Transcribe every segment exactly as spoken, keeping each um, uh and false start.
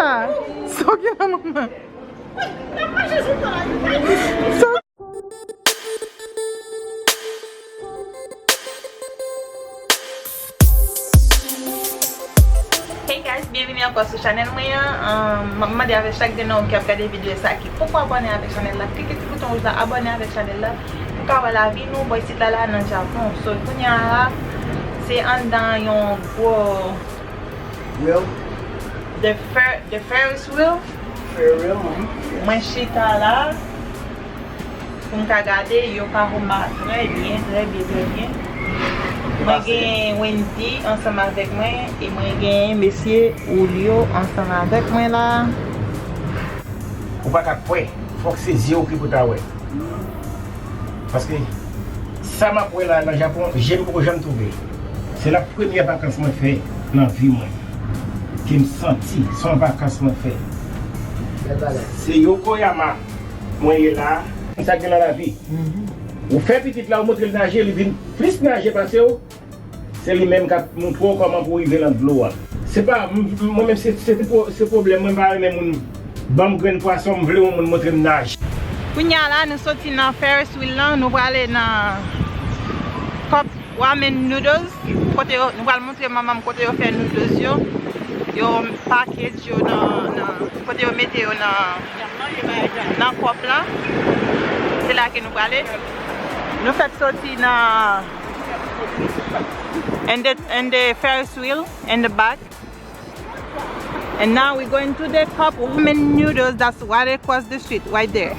Sa w gen nan men w? Hey guys, byenvini ankò sou chanèl mwen an. Um, m ap mande avèk chak grenn moun ki ap gade videyo sa ki poko abòne avèk chanèl la, klike ti bouton wouj la, abòne avèk chanèl la. Pou ka wè lavi nou bò isit la, la nan Japon. So, kounye a la, se anndan yon gwo Wheel? The Fer-, the Ferris wheel. Ferris wheel, wi. Mwen chita la pou m ka gade Yokohama trè byen, trè byen, trè byen. Mwen gen Wendy ansanm avèk mwen e mwen gen mesye Julio ansanm avèk mwen la. Ou pa ka kwè, fòk se zye w ki pou ta wè. Paske sa m ap wè la nan Japon, je m poko janm twouve. Se la premyè vakans mwen fè nan vi mwen. Ke m santi se yon vakans mwen fè. Se Yokoyama mwen ye la. Sa gen nan lavi. Ou fè pitit la, ou montre l naje, li vin plis naje pase w. Se li menm k ap montre w kòman pou w rive nan dlo a. Se pa, m, m, mwen menm, se, se te pwo-, se pwoblèm mwen, m pa renmen moun ban m grenn pwason, m vle yon moun montre m naje. Kounye a la, nou soti nan Ferris wheel lan, nou prale nan cup ramen noodles, kote yo, nou pral montre manman m kote yo fè noodles yo. Yo package yo nan, nan, kote yo mete yo nan, nan cup lan. Se la ke nou prale. Nou fèk soti nan and the, and the Ferris wheel in the back. And now we going to the cup ramen noodles that's right across the street, right there.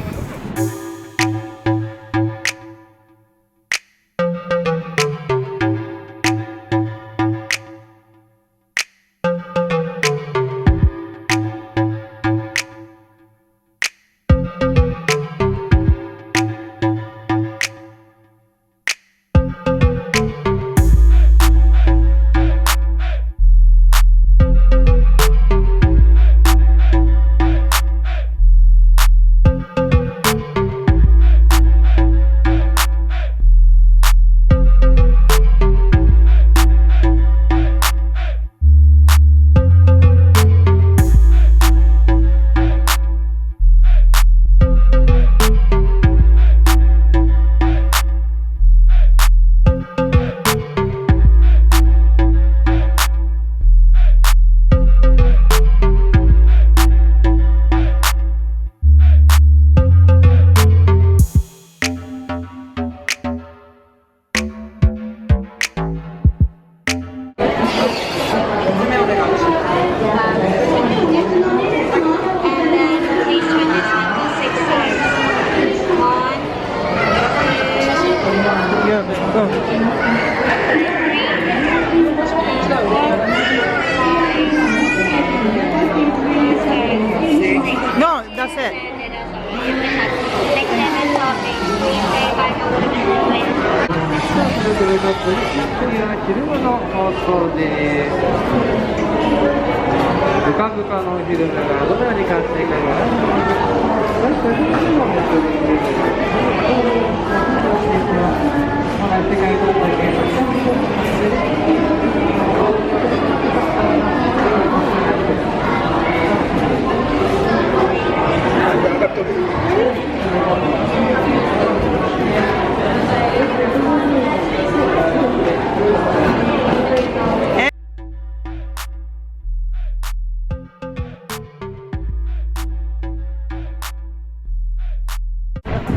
No, that's it.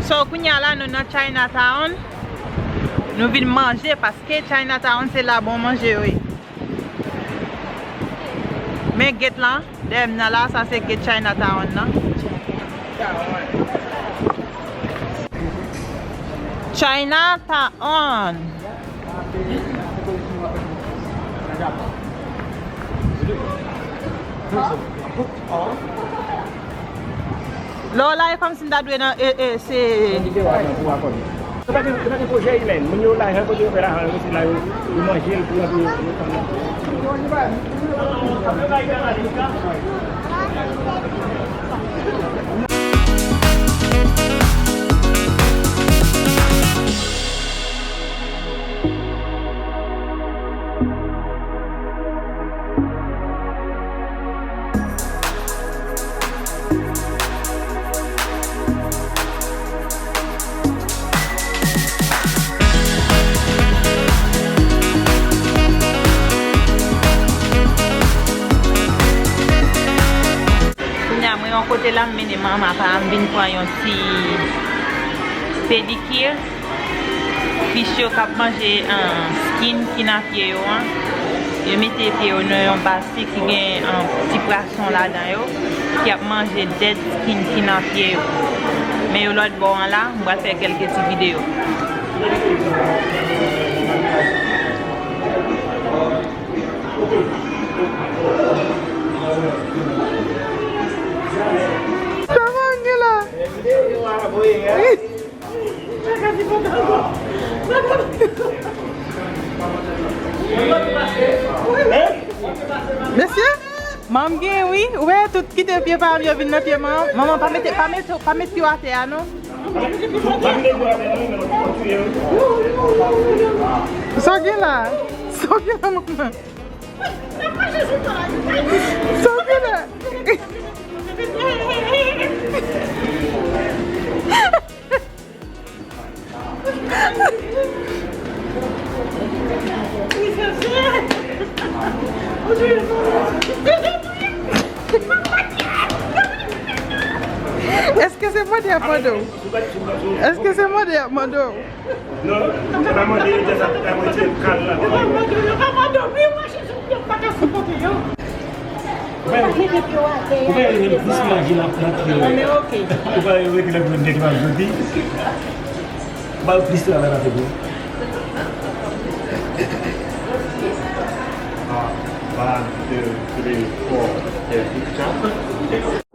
So, kounye a la, nou nan Chinatown. Nou vin manje paske Chinatown se la bon manje yo ye. Men gate lan, dèyè m nan la, sa se gate Chinatown nan. Chinatown. Lè w la, e kòmsi m ta dwe nan, e, e, se. Yo pa gen, yo pa gen pwojè imen. Moun yo lajan kote yo fè lajan yo, se la yo, yo manje l pou yo, pou yo, pou yo. Manman pa m vin pran yon ti pedikir. Fich yo k ap manje, ah, skin ki nan pye yo an. Yo mete pye yo nan yon basik ki gen, ah, ti pwason ladan yo, ki ap manje dead skin ki nan pye yo. Men yo lòt bò an la, m pral fè kèlke ti videyo. Kòman w ye la? Mesye, manman gen wi. Ou wè tout kite pye pa m yo vin nan pye manman. Manman pa mete, pa mete, pa mete yo atè a non. Sa w gen la? Sa w gen la manman? Sa w gen la? Èske se mande y ap mande w? Èske se mande y ap mande w? Non, yo pa mande, yo just ap retire kal la. Yo pa mande, yo pa mande, wi, mwen chèche pou yo pa ka sipote yo. Ou pa, ou pa rive plis maji nan, nan pye w. Ou pa rive ki lè pou nèg la jodi. Ou pa plis travay nan figi. One, two, three, four, five, six.